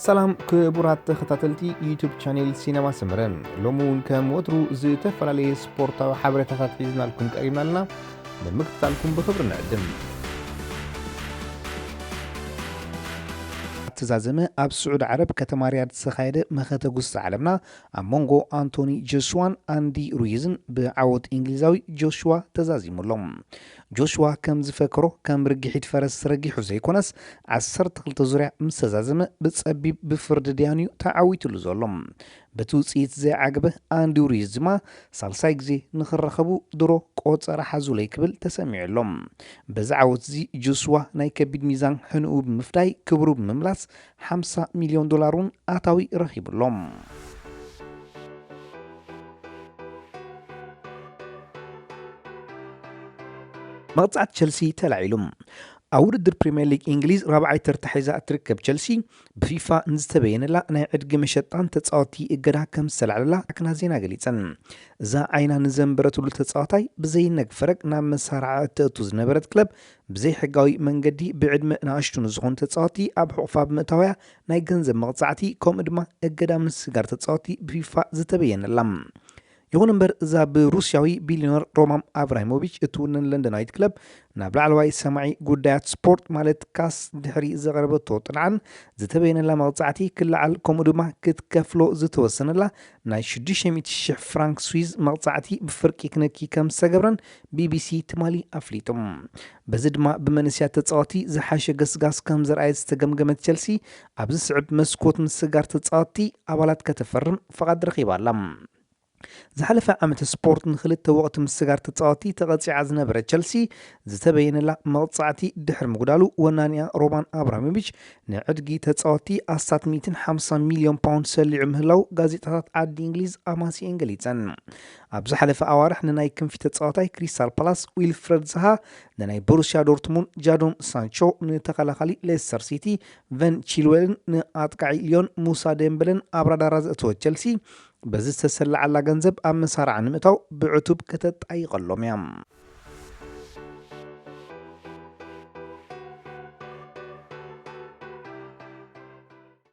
ሰላም ክቡራት ተኸታተልቲ ዩቱብ ቻኔል ሲነማ ሰመረ፣ ሎሚ እውን ከም ወትሩ ዝተፈላለየ ስፖርታዊ ሓበሬታታት ሒዝናልኩም ቀሪብና ኣለና። ንምክትታልኩም ብኽብሪ ንዕድም። ተዛዘመ። ኣብ ስዑዲ ዓረብ ከተማ ሪያድ ዝተኻየደ መኸተ ጉስታ ዓለምና ኣብ መንጎ ኣንቶኒ ጆሽዋን ኣንዲ ሩይዝን ብዓወት እንግሊዛዊ ጆሽዋ ተዛዚሙ ኣሎ። ጆሽዋ ከም ዝፈከሮ ከም ርግሒት ፈረስ ረጊሑ ዘይኮነስ፣ ዓሰርተ ክልተ ዙርያ ምስ ተዛዘመ ብጸቢብ ብፍርዲ ዲያንዩ ተዓዊትሉ ዘሎ። በቲ ውጽኢት ዘይዓገበ ኣንዲ ሩይዝ ድማ ሳልሳይ ግዜ ንኽራኸቡ ድሮ ቆጸራ ሓዙለይ ክብል ተሰሚዑ ኣሎ። በዚ ዓወት እዚ ጆሽዋ ናይ ከቢድ ሚዛን ሕንኡ ብምፍዳይ ክብሩ ብምምላስ ሓምሳ ሚልዮን ዶላር እውን ኣታዊ ረኺቡ ኣሎ። መቕጻዕቲ ቸልሲ ተላዒሉ። ኣብ ውድድር ፕሪምየር ሊግ እንግሊዝ ራብዓይ ተርታ ሒዛ እትርከብ ቸልሲ ብፊፋ ንዝተበየነላ ናይ ዕድጊ መሸጣን ተጻወትቲ እገዳ ከም ዝተላዕለላ ኣክና ዜና ገሊጸን። እዛ ዓይና ንዘንበረትሉ ተጻዋታይ ብዘይነግ ፈረቅ ናብ መሳርዓ እተእቱ ዝነበረት ክለብ ብዘይሕጋዊ መንገዲ ብዕድመ ንኣሽቱ ንዝኾኑ ተጻወትቲ ኣብ ሕቑፋ ብምእታውያ ናይ ገንዘብ መቕጻዕቲ ከምኡ ድማ እገዳ ምስጋር ተጻወትቲ ብፊፋ ዝተበየነላ። ይኹን እምበር እዛ ብሩስያዊ ቢልዮነር ሮማን ኣብራሂሞቪች እትውነን ለንደናዊት ክለብ ናብ ላዕለዋይ ሰማዒ ጉዳያት ስፖርት ማለት ካስ ድሕሪ ዘቕረበቶ ጥንዓን ዝተበየነላ መቕጻዕቲ ክለዓል ከምኡ ድማ ክትከፍሎ ዝተወሰነላ ናይ ሽዱሽተ ሚእቲ ሽሕ ፍራንክ ስዊዝ መቕጻዕቲ ብፍርቂ ክነኪ ከም ዝተገብረን ቢቢሲ ትማሊ ኣፍሊጡ። በዚ ድማ ብመንእሰያት ተጻወቲ ዝሓሸ ገስጋስ ከም ዘርኣየት ዝተገምገመት ቸልሲ ኣብዚ ስዕብ መስኮት ምስጋር ተጻወቲ ኣባላት ከተፈርም ፍቓድ ረኺባ ኣላ። ዝሓለፈ ዓመት ስፖርት ንክልተ ወቕቲ ምስጋር ተጻወቲ ተቐጺዓ ዝነበረ ቸልሲ ዝተበየነላ መቕጻዕቲ ድሕሪ ምጉዳሉ ወናኒኣ ሮማን ኣብራሞቪች ንዕድጊ ተጻወቲ ኣስታት ሚእትን ሓምሳን ሚልዮን ፓውንድ ሰሊዑ ምህላው ጋዜጣታት ዓዲ እንግሊዝ ኣማሲኤን ገሊጸን። ኣብ ዝሓለፈ ኣዋርሕ ንናይ ክንፊ ተጻዋታይ ክሪስታል ፓላስ ዊልፍረድ ዛሃ፣ ንናይ ቦሩስያ ዶርትሙንድ ጃዶን ሳንቾ፣ ንተኸላኻሊ ሌስተር ሲቲ ቨን ቺልዌልን ንኣጥቃዒ ሊዮን ሙሳ ዴምበለን ኣብ ራዳራ ዘእተወት ቸልሲ በዚ ዝተሰለዓላ ገንዘብ ኣብ መሳርዓ ንምእታው ብዕቱብ ከተጣይቐሎም እያ።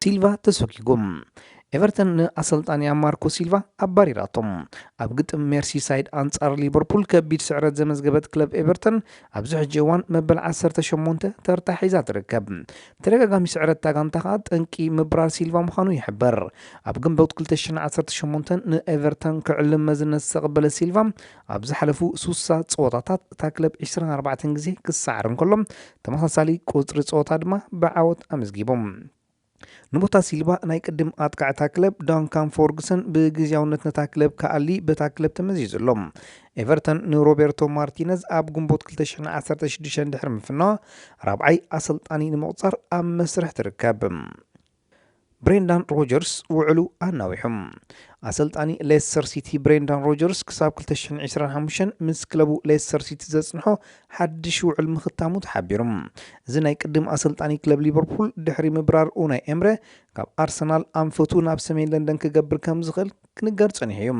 ሲልቫ ተሰኪጉ። ኤቨርተን ንኣሰልጣኒኣ ማርኮ ሲልቫ ኣባሪራቶም። ኣብ ግጥም ሜርሲሳይድ ኣንጻር ሊቨርፑል ከቢድ ስዕረት ዘመዝገበት ክለብ ኤቨርተን ኣብዚ ሕጂ እዋን መበል ዓሰርተ ሸሞንተ ተርታ ሒዛ ትርከብ። ተደጋጋሚ ስዕረት እታ ጋንታ ከኣ ጠንቂ ምብራር ሲልቫ ምዃኑ ይሕበር። ኣብ ግንቦት ክልተ ሽሕን ዓሰርተ ሸሞንተን ንኤቨርተን ክዕልም መዝነት ዝተቐበለ ሲልቫ ኣብ ዝሓለፉ ሱሳ ጸወታታት እታ ክለብ ዕስራን ኣርባዕተን ግዜ ክሰዓር እንከሎ፣ ተመሳሳሊ ቁጽሪ ጸወታ ድማ ብዓወት ኣመዝጊቦም። ንቦታ ሲልቫ ናይ ቅድም ኣጥቃዕታ ክለብ ዳንካን ፎርግሰን ብግዝያውነት ነታ ክለብ ክኣሊ በታ ክለብ ተመዚዙ ኣሎ። ኤቨርተን ንሮቤርቶ ማርቲነዝ ኣብ ግንቦት ክልተ ሽሕን ዓሰርተ ሽዱሽተን ድሕሪ ምፍናዋ ራብዓይ ኣሰልጣኒ ንምቑጻር ኣብ መስርሕ ትርከብ። ብሬንዳን ሮጀርስ ውዕሉ ኣናዊሑ። ኣሰልጣኒ ሌስተር ሲቲ ብሬንዳን ሮጀርስ ክሳብ ክልተ ሽሕን ዕስራን ሓሙሽተን ምስ ክለቡ ሌስተር ሲቲ ዘጽንሖ ሓድሽ ውዕል ምኽታሙ ተሓቢሩ። እዚ ናይ ቅድም ኣሰልጣኒ ክለብ ሊቨርፑል ድሕሪ ምብራር ኡናይ ኤምረ ካብ ኣርሰናል ኣንፈቱ ናብ ሰሜን ለንደን ክገብር ከም ዝኽእል ክንገር ጸኒሑ እዩ።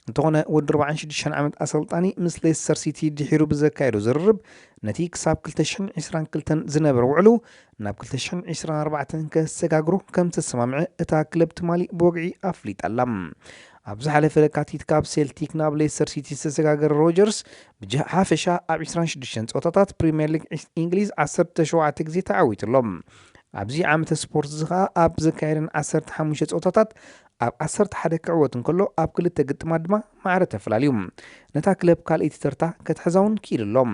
እንተኾነ ወዲ ኣርባዓን ሽዱሽተን ዓመት ኣሰልጣኒ ምስ ሌስተር ሲቲ ድሒሩ ብዘካየዶ ዝርርብ ነቲ ክሳብ ክልተ ሽሕን ዕስራን ክልተን ዝነበረ ውዕሉ ናብ ክልተ ሽሕን ዕስራን ኣርባዕተን ከሰጋግሮ ከም ዝተሰማምዐ እታ ክለብ ትማሊ ብወግዒ ኣፍሊጣ ኣላ። ኣብ ዝሓለፈ ለካቲት ካብ ሴልቲክ ናብ ሌስተር ሲቲ ዝተሰጋገረ ሮጀርስ ብሓፈሻ ኣብ ዕስራን ሽዱሽተን ጸወታታት ፕሪምየር ሊግ እንግሊዝ ዓሰርተ ሸውዓተ ግዜ ተዓዊቱ ኣሎ። ኣብዚ ዓመተ ስፖርት እዚ ኸኣ ኣብ ዘካየደን ዓሰርተ ሓሙሽተ ጸወታታት ኣብ ዓሰርተ ሓደ ክዕወት እንከሎ ኣብ ክልተ ግጥማት ድማ ማዕረ ተፈላልዩ ነታ ክለብ ካልኣይቲ ተርታ ክትሕዛ እውን ክኢሉ ኣሎ።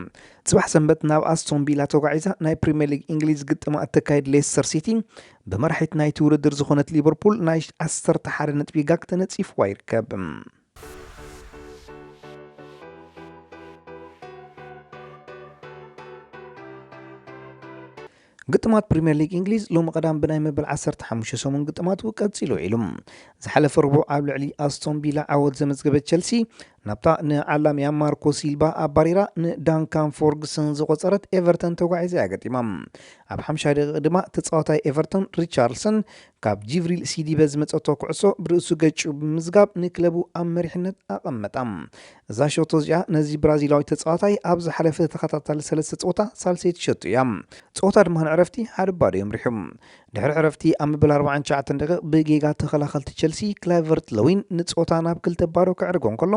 ጽባሕ ሰንበት ናብ ኣስቶን ቪላ ተጓዒዛ ናይ ፕሪምየር ሊግ እንግሊዝ ግጥማ እተካይድ ሌስተር ሲቲ ብመራሒት ናይቲ ውድድር ዝኾነት ሊቨርፑል ናይ ዓሰርተ ሓደ ነጥቢ ጋግ ተነጺፍዋ ይርከብ። ግጥማት ፕሪምየር ሊግ እንግሊዝ ሎሚ ቀዳም ብናይ መበል ዓሰርተ ሓሙሽተ ሰሙን ግጥማቱ ቀጺሉ ውዒሉ። ዝሓለፈ ረቡዕ ኣብ ልዕሊ ኣስቶን ቪላ ዓወት ዘመዝገበት ቸልሲ ናብታ ንዓላምያ ማርኮ ሲልባ ኣባሪራ ንዳንካን ፎርግሰን ዝቆጸረት ኤቨርተን ተጓዒዛ እያ ገጢማ። ኣብ ሓምሻይ ደቂቕ ድማ ተጻዋታይ ኤቨርተን ሪቻርልሰን ካብ ጂቭሪል ሲዲበ ዝመጸቶ ኩዕሶ ብርእሱ ገጭ ብምዝጋብ ንክለቡ ኣብ መሪሕነት ኣቐመጣ። እዛ ሸቶ እዚኣ ነዚ ብራዚላዊ ተጻዋታይ ኣብ ዝሓለፈ ተኸታታሊ ሰለስተ ጸወታ ሳልሰይቲ ሸቶ እያ። ጸወታ ድማ ንዕረፍቲ ሓደ ባዶ እዮም ሪሑ። ድሕሪ ዕረፍቲ ኣብ መበል ኣርባዓን ትሽዓተን ደቂቕ ብጌጋ ተኸላኸልቲ ቸልሲ ክላቨርት ለዊን ንጸወታ ናብ ክልተ ባዶ ክዕርጎ እንከሎ፣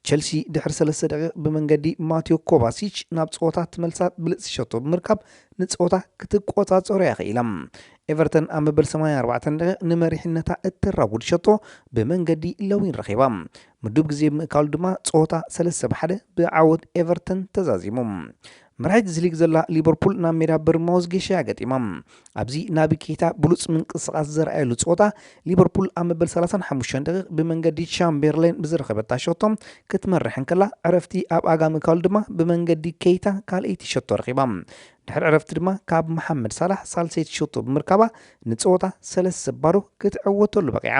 ቸልሲ ድሕሪ ሰለስተ ደቂቕ ብመንገዲ ማቴዮ ኮቫሲች ናብ ጸወታ ትመልሳ ብልጽቲ ሸቶ ብምርካብ ንጸወታ ክትቆጻጸሮ እያ ክኢላ። ኤቨርተን ኣብ መበል ሰማንያን ኣርባዕተን ደቂቕ ንመሪሕነታ እተራጉድ ሸቶ ብመንገዲ ለዊን ረኺባ። ምዱብ ግዜ ብምእካሉ ድማ ጸወታ ሰለስተ ብሓደ ብዓወት ኤቨርተን ተዛዚሙ። መራሒት እዚ ሊግ ዘላ ሊቨርፑል ናብ ሜዳ በርንማውዝ ጌሻ እያ ገጢማ። ኣብዚ ናቢ ኬታ ብሉጽ ምንቅስቓስ ዘርኣየሉ ጸወታ ሊቨርፑል ኣብ መበል ሰላሳን ሓሙሽተን ደቂቕ ብመንገዲ ቻምቤርሌን ብዝረኸበታ ሸቶ ክትመርሕ እንከላ ዕረፍቲ ኣብ ኣጋ ምእካሉ ድማ ብመንገዲ ኬታ ካልኣይቲ ሸቶ ረኺባ። ድሕሪ ዕረፍቲ ድማ ካብ መሓመድ ሳላሕ ሳልሰይቲ ሸቶ ብምርካባ ንጸወታ ሰለስተ ባዶ ክትዕወተሉ በቒዓ።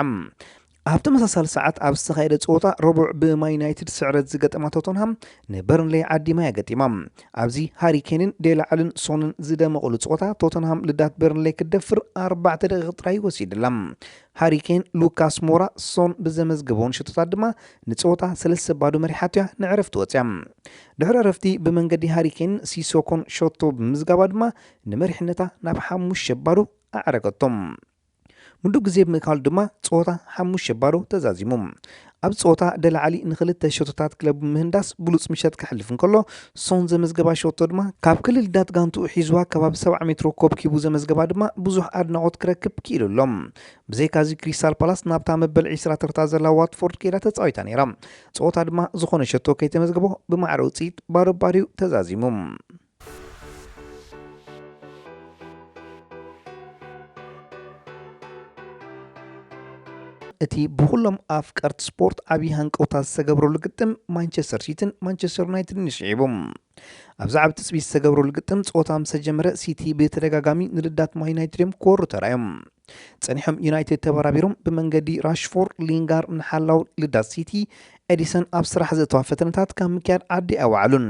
ኣብ ተመሳሳሊ ሰዓት ኣብ ዝተኻየደ ጸወታ ረቡዕ ብማይ ዩናይትድ ስዕረት ዝገጠማ ቶተንሃም ንበርንሌ ዓዲማ እያ ገጢማ። ኣብዚ ሃሪ ኬንን ዴላ ዓልን ሶንን ዝደመቑሉ ጸወታ ቶተንሃም ልዳት በርንሌ ክትደፍር ኣርባዕተ ደቂቕ ጥራይ ወሲድላ። ሃሪ ኬን፣ ሉካስ ሞራ፣ ሶን ብዘመዝገበውን ሸቶታት ድማ ንጸወታ ሰለስተ ባዶ መሪሓቶ እያ ንዕረፍቲ ወጽያ። ድሕሪ ዕረፍቲ ብመንገዲ ሃሪ ኬን ሲሶኮን ሸቶ ብምዝጋባ ድማ ንመሪሕነታ ናብ ሓሙሽተ ባዶ ኣዕረገቶም። ምዱብ ግዜ ብምእካሉ ድማ ጸወታ ሓሙሽተ ባዶ ተዛዚሙ። ኣብ ጸወታ ደላዓሊ ንኽልተ ሸቶታት ክለብ ምህንዳስ ብሉጽ ምሸት ከሕልፍ እንከሎ፣ ሶን ዘመዝገባ ሸቶ ድማ ካብ ክልል ዳት ጋንትኡ ሒዝዋ ከባቢ ሰብዓ ሜትሮ ኮብኪቡ ዘመዝገባ ድማ ብዙሕ ኣድናቖት ክረክብ ክኢሉ ኣሎ። ብዘይካዚ ክሪስታል ፓላስ ናብታ መበል ዒስራ ተርታ ዘላ ዋትፎርድ ከይዳ ተጻዊታ ነይራ። ጸወታ ድማ ዝኾነ ሸቶ ከይተመዝገቦ ብማዕረ ውጽኢት ባዶ ባዶ እዩ ተዛዚሙ። እቲ ብኹሎም ኣፍቀርቲ ስፖርት ዓብዪ ሃንቀውታ ዝተገብረሉ ግጥም ማንቸስተር ሲቲን ማንቸስተር ዩናይትድን እዩ ስዒቡ። ኣብዚ ዓቢ ትጽቢት ዝተገብረሉ ግጥም ጸወታ ምስ ተጀመረ ሲቲ ብተደጋጋሚ ንልዳት ማን ዩናይትድ እዮም ክወሩ ተራእዮም። ጸኒሖም ዩናይትድ ተበራቢሮም ብመንገዲ ራሽፎርድ ሊንጋር ንሓላው ልዳት ሲቲ ኤዲሰን ኣብ ስራሕ ዘእተዋ ፈተነታት ካብ ምክያድ ዓዲ ኣይወዓሉን።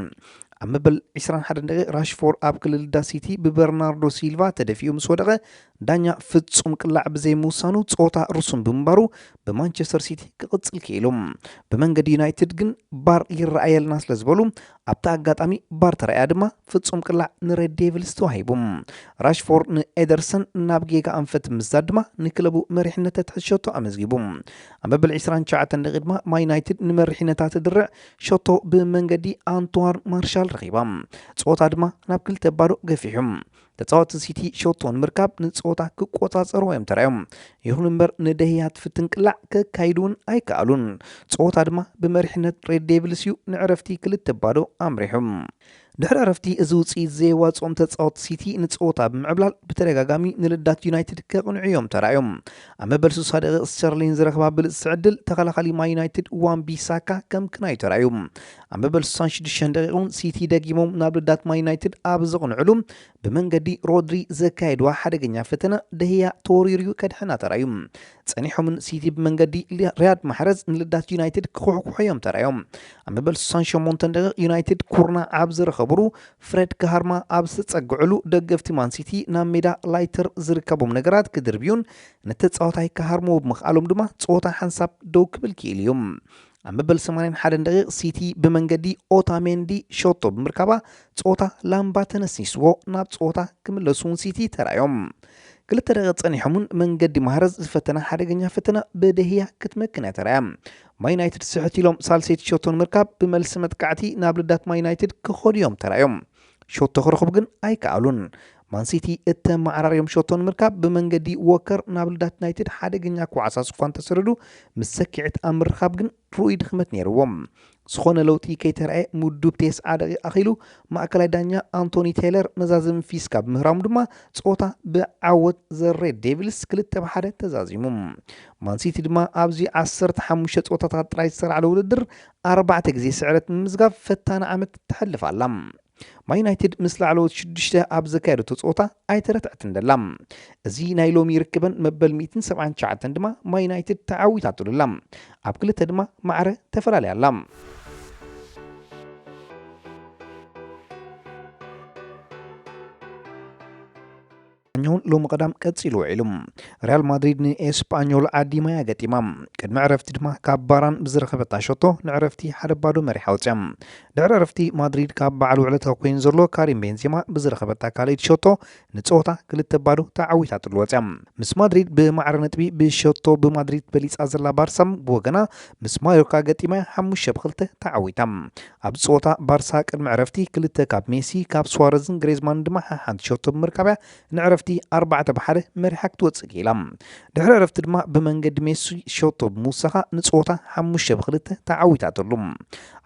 ኣብ መበል ዒስራን ሓደን ደቂቕ ራሽፎርድ ኣብ ክልል ልዳት ሲቲ ብበርናርዶ ሲልቫ ተደፊኡ ምስ ወደቐ ዳኛ ፍጹም ቅላዕ ብዘይምውሳኑ ጸወታ ርሱን ብምንባሩ ብማንቸስተር ሲቲ ክቕጽል ክኢሉ። ብመንገዲ ዩናይትድ ግን ባር ይረኣየልና ስለ ዝበሉ ኣብቲ ኣጋጣሚ ባር ተራእያ ድማ ፍጹም ቅላዕ ንሬድ ዴቪልስ ተዋሂቡ። ራሽፎርድ ንኤደርሰን ናብ ጌጋ ኣንፈት ብምስዳድ ድማ ንክለቡ መሪሕነት ተትሕዝ ሸቶ ኣመዝጊቡ። ኣብ መበል ዒስራን ትሽዓተን ደቂቕ ድማ ማን ዩናይትድ ንመሪሕነታ ትድርዕ ሸቶ ብመንገዲ ኣንቶዋን ማርሻል ረኺባ። ጸወታ ድማ ናብ ክልተ ባዶ ገፊሑ። ተጻወትቲ ሲቲ ሸቶ ንምርካብ ንጸወታ ክቆጻጸርዎ እዮም ተራእዮም። ይኹን እምበር ንደህያ ትፍትን ቅላዕ ከካይዱ እውን ኣይከኣሉን። ጸወታ ድማ ብመሪሕነት ሬድ ዴቪልስ እዩ ንዕረፍቲ ክልተ ባዶ ኣምሪሑ። ድሕሪ ዕረፍቲ እዚ ውጽኢት ዘየዋጽኦም ተጻወትቲ ሲቲ ንጸወታ ብምዕብላል ብተደጋጋሚ ንልዳት ዩናይትድ ከቕንዑ እዮም ተራእዮም። ኣብ መበል ስሳ ደቂቕ ስተርሊን ዝረኽባ ብልጽቲ ዕድል ተኸላኻሊ ማን ዩናይትድ ዋን ቢሳካ ከም ክናዩ ተራእዩ። ኣብ መበል ስሳን ሽዱሽተን ደቂቕ እውን ሲቲ ደጊሞም ናብ ልዳት ማን ዩናይትድ ኣብ ዘቕንዕሉ ብመንገዲ ሮድሪ ዘካየድዋ ሓደገኛ ፈተነ ደህያ ተወሪሩ ከድሕና ተራእዩ። ጸኒሖምን ሲቲ ብመንገዲ ሊ-፣ ሪያድ ማሕረዝ ንልዳት ዩናይትድ ክኹሕኩሑ እዮም ተራእዮም። ኣብ መበል ስሳን ሸሞንተን ደቂቕ ዩናይትድ ኩርና ኣብ ዝረኸብሩ ፍሬድ ካሃርማ ኣብ ዝተጸግዕሉ ደገፍቲ ማን ሲቲ ናብ ሜዳ ላይተር ዝርከቦም ነገራት ክድርብዩን ንተጻዋታይ ካሃርሞ ብምኽኣሎም ድማ ጸወታ ሓንሳብ ደው ክብል ክኢሉ እዩ። ኣብ መበል ሰማንያን ሓደን ደቂቕ ሲቲ ብመንገዲ ኦታሜንዲ ሸቶ ብምርካባ ጸወታ ላምባ ተነሲስዎ ናብ ጸወታ ክምለሱ እውን ሲቲ ተራእዮም። ክልተ ደቂቕ ጸኒሖም እውን መንገዲ ማህረዝ ዝፈተና ሓደገኛ ፈተና ብደህያ ክትመክን እያ ተራእያ። ማን ዩናይትድ ስሕት ኢሎም ሳልሰይቲ ሸቶ ንምርካብ ብመልሲ መጥቃዕቲ ናብ ልዳት ማን ዩናይትድ ክኸዱ እዮም ተራእዮም። ሸቶ ክረኽቡ ግን ኣይከኣሉን። ማንሲቲ እተመዓራርዮም ሸቶ ንምርካብ ብመንገዲ ዎከር ናብ ልዳት ዩናይትድ ሓደገኛ ኳዕሳ ስኳ እንተሰደዱ፣ ምስ ሰኪዕት ኣብ ምርኻብ ግን ርኡይ ድኽመት ነይርዎም። ዝኾነ ለውጢ ከይተረኣየ ምዱብ ተስዓ ደቂቕ ኣኺሉ፣ ማእከላይ ዳኛ ኣንቶኒ ቴይለር መዛዘሚ ፊስካ ብምህራሙ ድማ ጸወታ ብዓወት ዘ ሬድ ዴቪልስ ክልተ ብሓደ ተዛዚሙ። ማንሲቲ ድማ ኣብዚ ዓሰርተ ሓሙሽተ ጸወታታት ጥራይ ዝተላዕለ ውድድር ኣርባዕተ ግዜ ስዕረት ብምምዝጋብ ፈታኒ ዓመት ተሕልፍ ኣላ። ማን ዩናይትድ ምስ ላዕለዎት ሽዱሽተ ኣብ ዘካየደቶ ጸወታ ኣይተረትዐትን ደላ። እዚ ናይ ሎሚ ርክበን መበል ሚእትን ሰብዓን ትሽዓተን ድማ ማን ዩናይትድ ተዓዊታትሉ ኣላ። ኣብ ክልተ ድማ ማዕረ ተፈላለያ ኣላ። ኛውን ሎሚ ቀዳም ቀጺሉ ውዒሉ። ሪያል ማድሪድ ንኤስፓኞል ዓዲ ማያ ገጢማ። ቅድሚ ዕረፍቲ ድማ ካብ ባራን ብዝረኸበታ ሸቶ ንዕረፍቲ ሓደ ባዶ መሪሓ ወፅያ። ድሕሪ ዕረፍቲ ማድሪድ ካብ በዓል ውዕለታ ኮይኑ ዘሎ ካሪም ቤንዜማ ብዝረኸበታ ካልኣይቲ ሸቶ ንፀወታ ክልተ ባዶ ተዓዊታትሉ ወፅያ። ምስ ማድሪድ ብማዕረ ነጥቢ ብሸቶ ብማድሪድ በሊፃ ዘላ ባርሳ ብወገና ምስ ማዮርካ ገጢማ ሓሙሽተ ብክልተ ተዓዊታ። ኣብ ፀወታ ባርሳ ቅድሚ ዕረፍቲ ክልተ ካብ ሜሲ ካብ ሱዋረዝን ግሬዝማን ድማ ሓንቲ ሸቶ ብምርካብያ ንዕረፍቲ ኣርባዕተ ብሓደ መሪሓ ክትወፅእ ክኢላ። ድሕሪ ዕረፍቲ ድማ ብመንገዲ ሜሲ ሸቶ ብምውሳኻ ንፀወታ ሓሙሽተ ብክልተ ተዓዊታትሉ።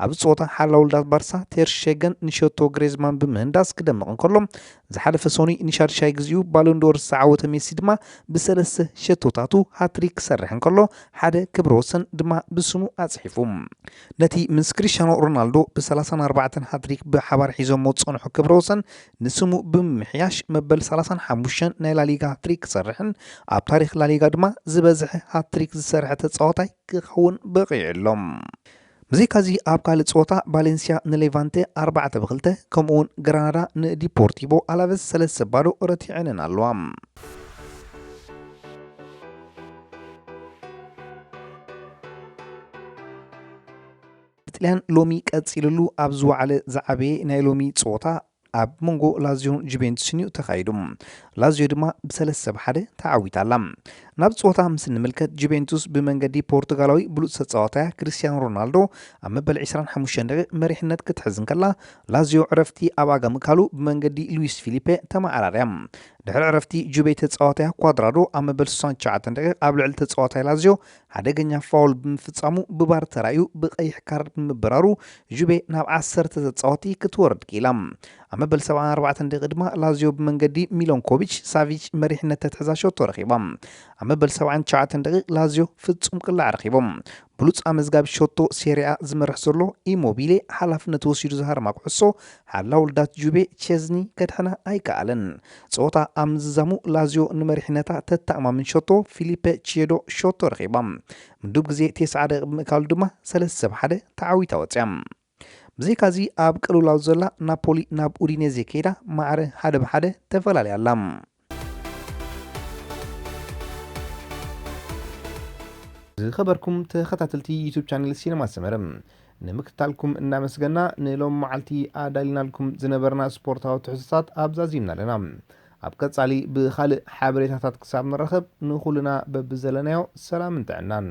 ኣብዚ ፀወታ ሓላውልዳት ባርሳ ቴር ሸገን ንሸቶ ግሬዝማን ብምህንዳስ ክደምቕ እንከሎ ዝሓለፈ ሰኑይ ንሻድሻይ ግዚኡ ባሎንዶር ዝተዓወተ ሜሲ ድማ ብሰለስተ ሸቶታቱ ሃትሪክ ክሰርሕ እንከሎ ሓደ ክብረ ወሰን ድማ ብስሙ ኣፅሒፉ። ነቲ ምስ ክሪስቲያኖ ሮናልዶ ብ34ን ሃትሪክ ብሓባር ሒዞሞ ዝጸንሑ ክብረ ወሰን ንስሙ ብምምሕያሽ መበል ሰላሳን ሓሙሽተን ናይ ላሊጋ ሃትሪክ ክሰርሕን ኣብ ታሪኽ ላሊጋ ድማ ዝበዝሐ ሃትሪክ ዝሰርሐ ተጻዋታይ ክኸውን በቒዑ ኣሎ። ብዘይካዚ ኣብ ካልእ ጸወታ ባሌንሲያ ንሌቫንተ ኣርባዕተ ብክልተ ከምኡውን ግራናዳ ንዲፖርቲቮ ኣላቨስ ሰለስተ ባዶ ረቲዐንን ኣለዋ። ጥልያን ሎሚ ቀጺልሉ ኣብ ዝወዓለ ዝዓበየ ናይ ሎሚ ጸወታ ኣብ መንጎ ላዚዮን ጁቬንቱስን እዩ ተኻይዱ። ላዚዮ ድማ ብሰለስተ ብሓደ ተዓዊታ ኣላ። ናብ ጸወታ ምስ እንምልከት ጁቬንቱስ ብመንገዲ ፖርቱጋላዊ ብሉጽ ተጻዋታያ ክርስቲያኖ ሮናልዶ ኣብ መበል ዕስራን ሓሙሽተን ደቂቕ መሪሕነት ክትሕዝ እንከላ ላዚዮ ዕረፍቲ ኣብ ኣጋ ምካሉ ብመንገዲ ሉዊስ ፊሊፔ ተመዓራርያ። ድሕሪ ዕረፍቲ ጁቬ ተጻዋታያ ኳድራዶ ኣብ መበል ስሳን ትሽዓተን ደቂቕ ኣብ ልዕሊ ተጻዋታይ ላዚዮ ሓደገኛ ፋውል ብምፍጻሙ ብቫር ተራእዩ ብቐይሕ ካርድ ብምብራሩ ጁቬ ናብ ዓሰርተ ተጻወቲ ክትወርድ ክኢላ። ኣብ መበል ሰብዓን ኣርባዕተን ደቂቕ ድማ ላዚዮ ብመንገዲ ሚሎንኮቪች ሳቪች መሪሕነት ተትሕዛ ሸቶ ረኺባ። ኣብ መበል ሰብዓን ትሽዓተን ደቂቕ ላዚዮ ፍጹም ቅላዕ ረኺቦም። ብሉጽ ኣመዝጋቢ ሸቶ ሴሪኣ ዝመርሕ ዘሎ ኢሞቢሌ ሓላፍነት ወሲዱ ዝሃርማ ኩዕሶ ሓላው ልዳት ጁቤ ቼዝኒ ከድሕና ኣይከኣለን። ጸወታ ኣብ ምዝዛሙ ላዚዮ ንመሪሕነታ ተተኣማምን ሸቶ ፊሊፐ ቺየዶ ሸቶ ረኺባ። ምዱብ ግዜ ተስዓ ደቂቕ ብምእካሉ ድማ ሰለስተ ብ ሓደ ተዓዊታ ወጽያ። ብዘይካዚ ኣብ ቅልውላው ዘላ ናፖሊ ናብ ኡዲኔዜ ከይዳ ማዕረ ሓደ ብ ሓደ ተፈላልያ ኣላ። ዝኸበርኩም ተኸታተልቲ ዩቱብ ቻነል ሲነማ ሰመረ ንምክትታልኩም እናመስገና ንሎም መዓልቲ ኣዳሊናልኩም ዝነበርና ስፖርታዊ ትሕዝቶታት ኣብዛዚምና ኣለና። ኣብ ቀጻሊ ብኻልእ ሓበሬታታት ክሳብ ንራኸብ ንኹልና በብዘለናዮ ሰላምን ጥዕናን።